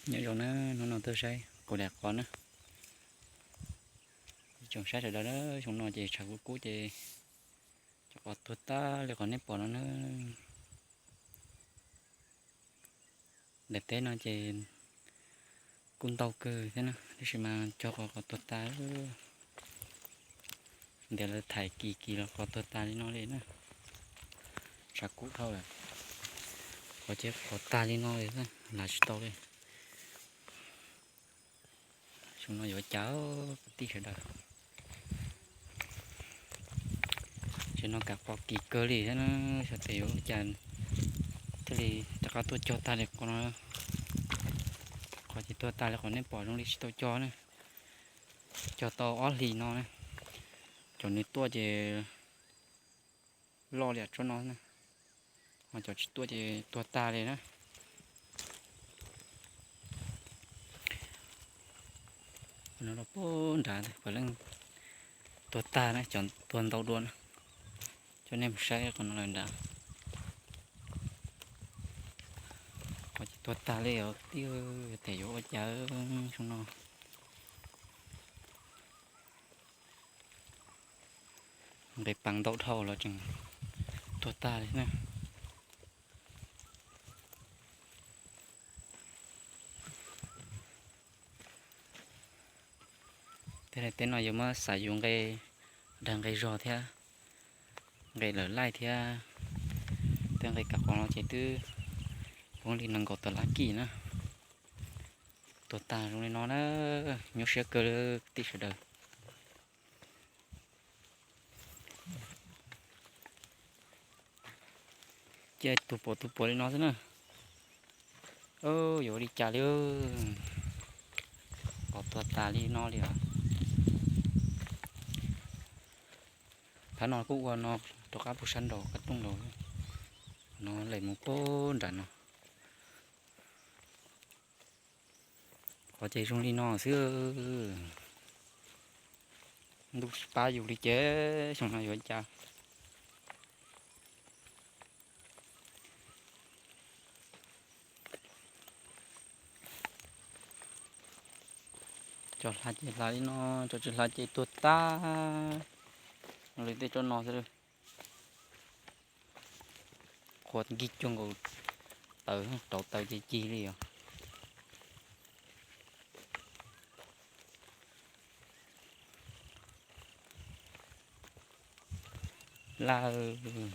Nyob zoo na, hnub no tuaj saib kuv daim qos na. Tsoom saib sawv daws na, xyoo no ces tshav kub kub ces cov qos tuag tag li qhov nej pom no na. Daim teb no ces kuj ntau kawg thiab na, tab sis mas cog qos qos tuag tag. Ntiav lawv thaim kis kis los qos tuag tag li no li na. Tshav kub dhau lawm, qos ces qos tag li no li, lam tsis tau li. Xyoo no yuav cas kwv tij sawv daws. Ces no kam qos kis kawg li thiab na, xyov tes yuav ua cas thiaj li rov qab tuaj cog tag li qhov no. Qhov ces tuag tag li qhov nej pom zoo li tsis tau cog na. Cog tau ob hlis no na, cov nws tuaj ces loj li tsob no na, ho cov tsis tuaj ces tuag tag li na. Qhov no los puag nrad, puav leej tuag tag na, cov tuag ntau dua na. Coj nej mus saib qhov no lawm nrad. Qhov ces tuag tag li os kwv tij, tes yuav ua cas xyoo no. Nqis pas ntau dhau los tseem tuag tag li na. Tej daim teb no yuav muab xav yus nqe dag nqe zog thiab, nqe lawm laij thiab. Tej nqe kav qos no ces twb poob li nees nkaum tawm lab kis na. Tuag tag zoo li no na, nyuaj siab kawg li kwv tij sawv daws. Cia tus puav tus puav li no xwb na. Yuav ua li cas li, qos tuag tas li no li os. Phab no kuj ua no rov qab puag sab nraud qab rooj nraud, no lem mus puag nram no. Qhov ces zoo li no xwb. Ntuj tsis pab yus li ces xyoo no yuav cas. Cov hla ces hla li no, cov tsis hla ces tuag tag li tej tsob no xwb. Qhuav nkig cuag nkaus taws, rauv taws ces cig li os. Lawm.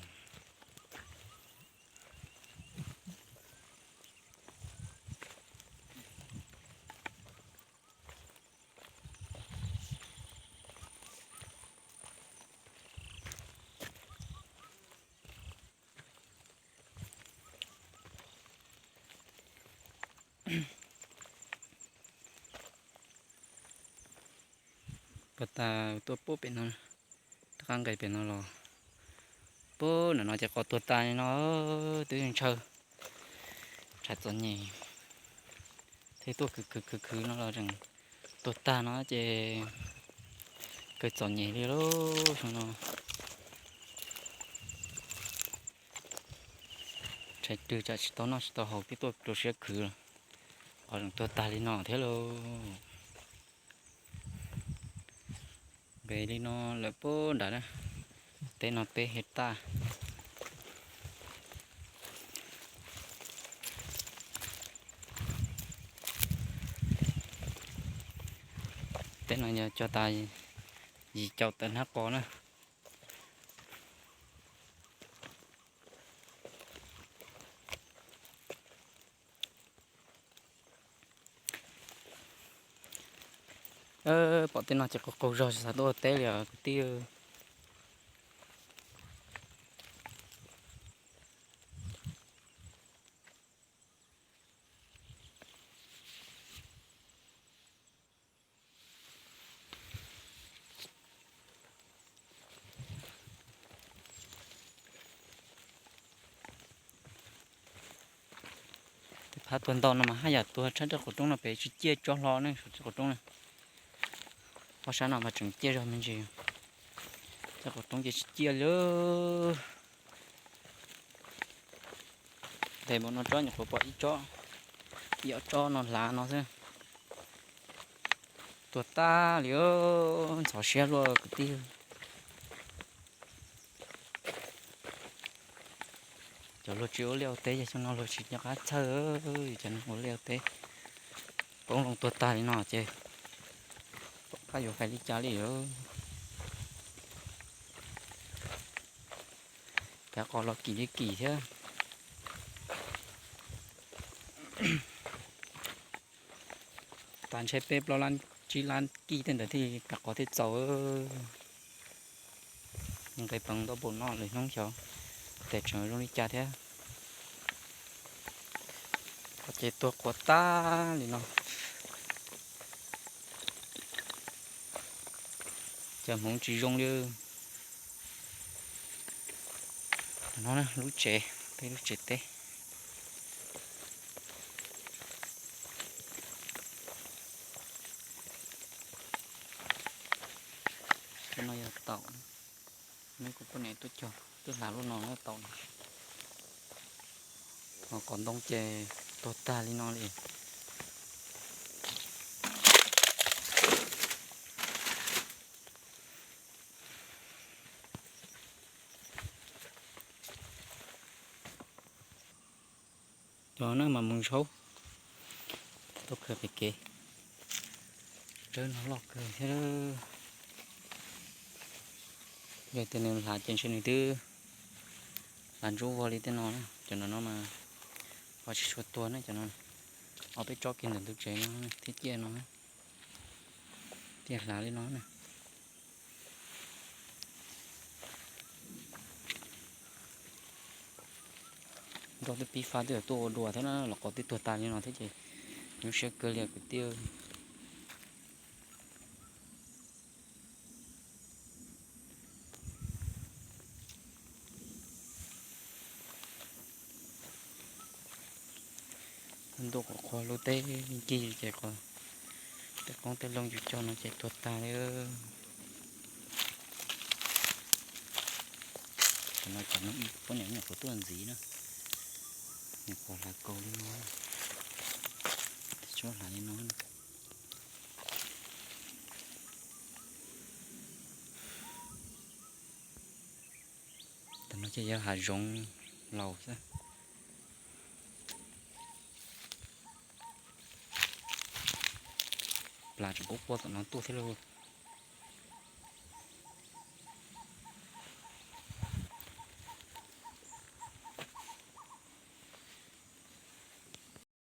Puag ta tuaj puag pem no, rov qab nqes pem no los, puag nram no ces qos tuag tas li no, twb ntshaw, tshav txom nyem, thiaj tuaj khwv khwv khwv khwv no los tseem tuag tag no ces kawg txom nyem li lauj xyoo no. Tshaib plab tsam tsis tau noj tsis tau haus thiaj tuaj rau siab khwv, qos tseem tuag tag li no thiab lauj. Nqes li no lawm puag nrad na, teb no peb hej taj. Teb no yog cog tas yim caum tawm hnab qos na. Pom tej no ces qaug qaug zog tsis xav tuaj ua teb li os kwv tij. Tej phab tuag ntau no mas haj yam tuag tshaj tej qhov roob no pem tsis ciaj tsob hlo ne, qhov roob na. Ob sab no mas tseem ciaj zog me ntsis, tej qhov roob ces tsis ciaj li. Ntes npaum no tsob nyuam qhuav pom ib tsob, tim ob tsob no hlav no xwb. Tuag tag li, ntxhov siab luaj kwv tij. Cov luag tsis ua liaj ua teb ces xyoo no luag tsis nco qab txhawj, cov neeg ua liaj ua teb poob loo tuag tag li no ces pom qab yuav hais li cas li. Kav qos los kim li kim thiab. Tas ntshe peb plaub lab tsib lab kij tej ntawd thiaj kav qos thiaj txaus. Nqe peev ntau npaum no lwm hnub xyov tes tseem zoo li cas thiab. Qhov ces tuag quav tag li no. Cov hmoov tsis zoo li. No lub tsev, peb lub tsev teb. Cov no yog taum, neb kuv poj niam tuaj cog, tuaj hlav lub no taum no. Ho qos ntoo ces tuag tag li no li. Cov no mas mus ntshaub, tuaj kawg pem kev, dawb no loj kawg thiab. Yog tias nws hlav ces ntshe nws twb hlav ntsuab vog li tej no. Cov no no mas ho tsis tshua tuag na cov no. Ob peb tsob kiag ntawm ntug tsev no thiab ciaj no, ciaj hlav li no na. Nroj twb pib fab twb tuaj ua dua thiab na, los qos twb tuag tas li no thiab ces nyuaj siab kawg li kwv tij. Ntuj qhuav qhuav lub teb ncig ces qhov tej qoob tej loo yus cog no ces tuag tag li. Cov no cov no poj niam nyuam qhuav tuaj ntxiv na, nyuam qhuav hlav kaus li no, tsuab hlav li no. Tam no ces yog hav zoov laus xwb. Plas tseem quaj quaj tom no tuaj thiab lauj.